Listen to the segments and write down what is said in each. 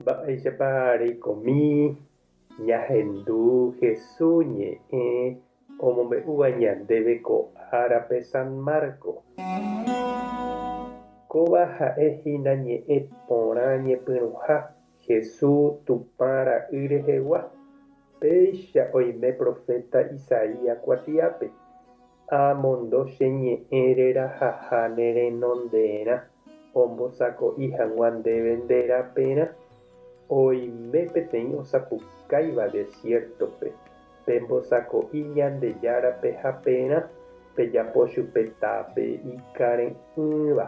Mba'éichapa reikomi ñahendu Hesu ñe'ẽ omombe'úva ñandéve ko árape San Marco? Kóva ha'e hína ñe'ẽ porã ñepyrũha Hesu Tupã ra'y rehegua. Péicha oime proféta Isaías kuatiápe, Amondo che ñe'ẽ rerahaha ne renonderã, ombosako'i hag̃ua ndéve nde raperã. Oime peteĩ osapukáiva desiértope, Pembosako'i Ñandejárape haperã, pejapo chupe tape ikare'ỹva.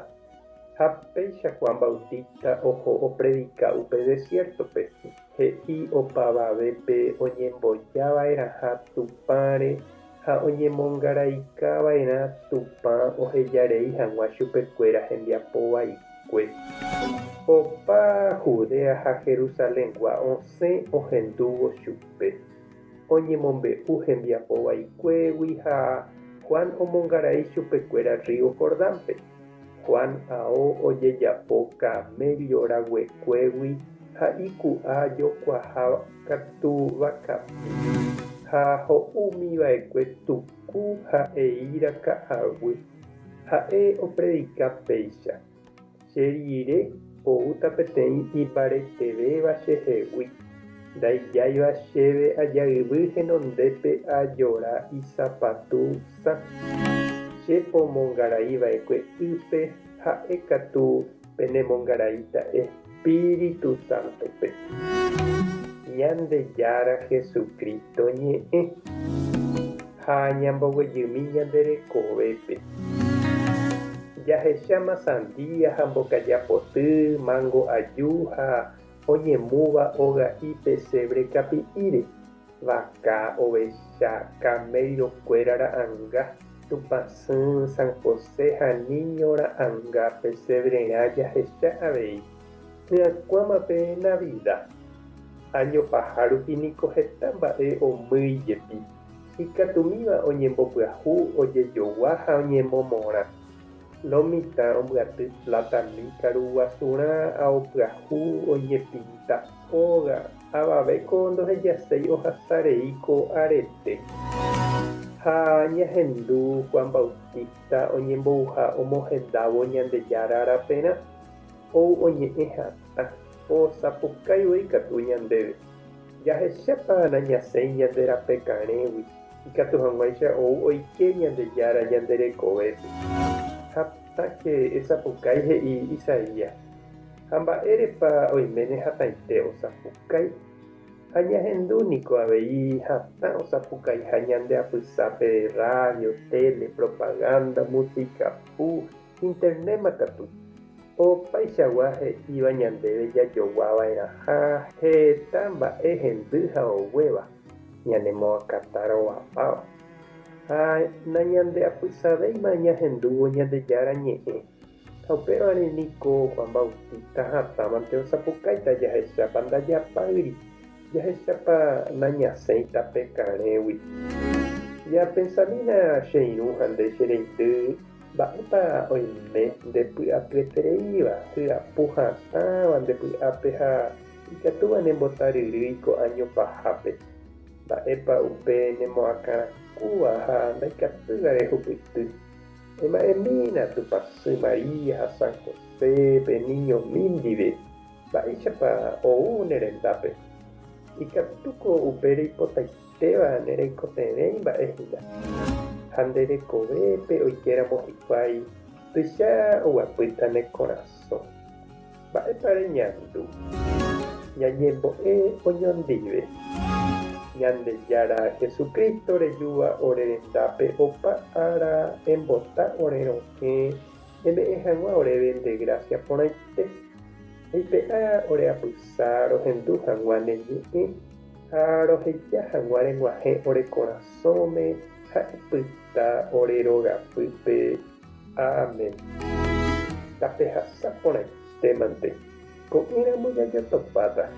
Ha péicha Juan Bautista oho opredika upe desiértope, he'i opavavépe oñemboja va'erãha Tupãre ha oñemongaraika va'erã Tupã ohejarei hag̃ua chupekuéra hembiapo vaikue. Opa Judea ha Jerusalengua osẽ ohendúvo chupe. Oñemombe'u hembiapo vaikuégui ha Juan omongarai chupekuéra rrío Jordánpe. Juan ao ojejapo kaméllo raguekuégui ha iku'a jokuaha katu vakapi, ha ho'úmi va'ekue tuku ha eíra ka'aguy. Ha'e opredika péicha, Che rire oúta peteĩ imbaretevéva chehegui, ndaijáiva chéve ajayvy henondépe ajora isapatu sã. Che pomongarai va'ekue ýpe, ha'e katu penemongaraíta Espíritu Sántope. Ñandejára Jesucristo ñe'ẽ. Ha ñamboguejymi ñande rekovépe. Jahecháma sandía ha mbokaja poty, mango aju ha oñemúva oga'i pesebre kapi'íre, vaka, ovecha, camello kuéra ra'anga, Tupãsy, San José ha Niño ra'anga pesebrerã jahecha avei. Hyakuãma pe Navida. Áño paha rupi niko heta mba'e omýi jepi. Ikatumíva oñembopyahu, ojejogua ha oñemomorã. Lo mitã ombyaty platami karuguasurã, ao pyahu, oñepinta óga, avavéko ndohejaséi ohasa rei ko arete. Ha ñahendu Juan Bautista oñembouha omohendávo Ñandejára raperã, ou oñe'ẽ hatã, osapukái voi katu ñandéve. Jahechápa nañasẽi ñande rape karẽgui, ikatu hag̃uáicha ou oike Ñandejára ñande rekovépe. Hatãke esapukái he'i Isaías. Ha mba'érepa oiméne hatãite osapukái? Ha ñahendu niko avei hatã osapukaiha ñande apysápe rrádio, téle, propagánda, músika pu, Internéma katu, opaichagua he'íva ñandéve jajogua va'erãha heta mba'e hendy ha oguéva, ñanemoakãtarovapáva. Ha nañandeapysavéima ñahendúvo Ñandejára Ñe'ẽ. Ha upévare niko Juan Bautista hatãmante osapukáita jahechápa ndajapáyri, jahechápa nañasẽi tape karẽgui. Ñapensamína che irũ ha nde che reindy Mba'épa oime nde py'apyetereíva, hyapu hatãva nde py'ápe ha ikatúva nembotaryrýi ko áño pahápe? Mba'épa upe nemoakãrakúva ha ndaikatúiva rehupyty? Ema'ẽmína Tupãsy María ha San José pe niñomi ndive, mba'éichapa ou ne rendápe? Ikatúko upe reipotaite. Péva ne reikotevẽi mba'e hína. Ha nde rekovépe oikéramo hikuái, tuicha oguapýta ne korasõ. Mba'épa reñandu? Ñañembo'e oñondive. Ñandejára Jesucristo rejúva ore rendápe opa ára embota ore rokẽ eme'ẽ hag̃ua oréve nde grásia porãite. Eipe'a ore apysa rohendu hag̃ua ne ñe'ẽ. Ha roheja hag̃ua reg̃uahẽ ore korasõme ha epyta ore rogapýpe. Amén. Tapehasa porãitémante. Ko'ẽramo jajotopáta.